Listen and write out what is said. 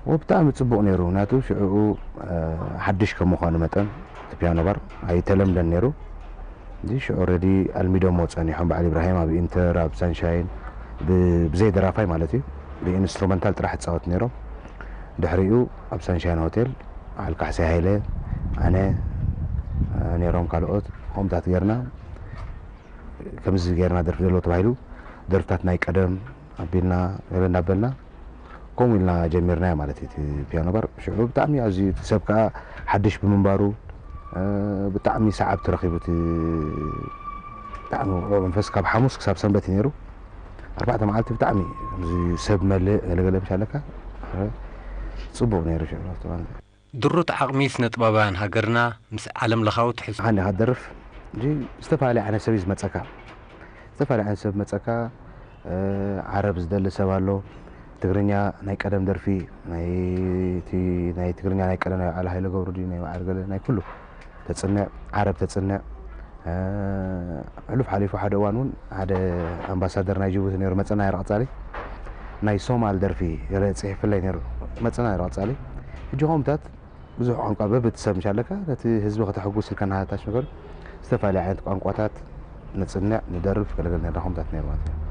ብጣዕሚ ጽቡቕ ነይሩ። ምክንያቱ ሽዕኡ ሓድሽ ከም ምዃኑ መጠን እቲ ፒያኖ ባር ኣይተለምደን ነይሩ። እዚ ሽዑ ኦልሬዲ ኣልሚዶሞ ጸኒሖም፣ በዓል ኢብራሂም ኣብ ኢንተር፣ ኣብ ሳንሻይን፣ ብዘይ ደራፋይ ማለት እዩ፣ ብኢንስትሩመንታል ጥራሕ ይጻወት ነይሮም። ድሕሪኡ ኣብ ሳንሻይን ሆቴል በዓል ካሕሳይ ሃይለ፣ ኣነ፣ ነይሮም ካልኦት፣ ከምታት ጌርና፣ ከምዚ ጌርና ደርፊ ዘለዎ ተባሂሉ፣ ደርፍታት ናይ ቀደም ኣቢልና ገለ እናበልና ከምኡ ኢልና ጀሚርናዮ ማለት እዩ። እቲ ፒያኖ ባር ሽዑ ብጣዕሚ ኣዝዩ እቲ ሰብ ከዓ ሓድሽ ብምንባሩ ብጣዕሚ ሰዓብቲ ረኺቡ። እቲ ብጣዕሚ ውቕዑ መንፈስ ካብ ሓሙስ ክሳብ ሰንበት እዩ ነይሩ። ኣርባዕተ መዓልቲ ብጣዕሚ ሰብ መልእ ገለገለ ምሻለካ ጽቡቕ ነይሩ ሽዑ። ድሩት ዓቕሚ ስነ-ጥበባውያን ሃገርና ምስ ዓለም ለኻዊ ትሕዝቶ። ሓንካ ትደርፍ እንጂ ዝተፈላለየ ዓይነት ሰብ እዩ ዝመፀካ። ዝተፈላለየ ዓይነት ሰብ መፀካ። ዓረብ ዝደሊ ሰብ ኣሎ። ትግርኛ ናይ ቀደም ደርፊ ናይ ትግርኛ ናይ ቀደም ናይ በዓል ሃይለ ገብሩ ድዩ ናይ በዓል ገለ ናይ ኩሉ ተፅንዕ፣ ዓረብ ተፅንዕ። ሕሉፍ ሓሊፉ ሓደ እዋን እውን ሓደ ኣምባሳደር ናይ ጅቡቲ ነይሩ መፀና ይረቕፃሊ ናይ ሶማል ደርፊ ገለ ፅሒፍለይ ነይሩ መፀና ይረቕፃሊ። ሕጂ ከምታት ብዙሕ ቋንቋ በብቲ ሰብ ምሽ ኣለካ ነቲ ህዝቢ ከተሐጉስ ኢልካ ናሃታሽ ነገር ዝተፈላለዩ ዓይነት ቋንቋታት ንፅንዕ ንደርፍ ገለገለ ነርና ከምታት ነይሩ ማለት እዩ።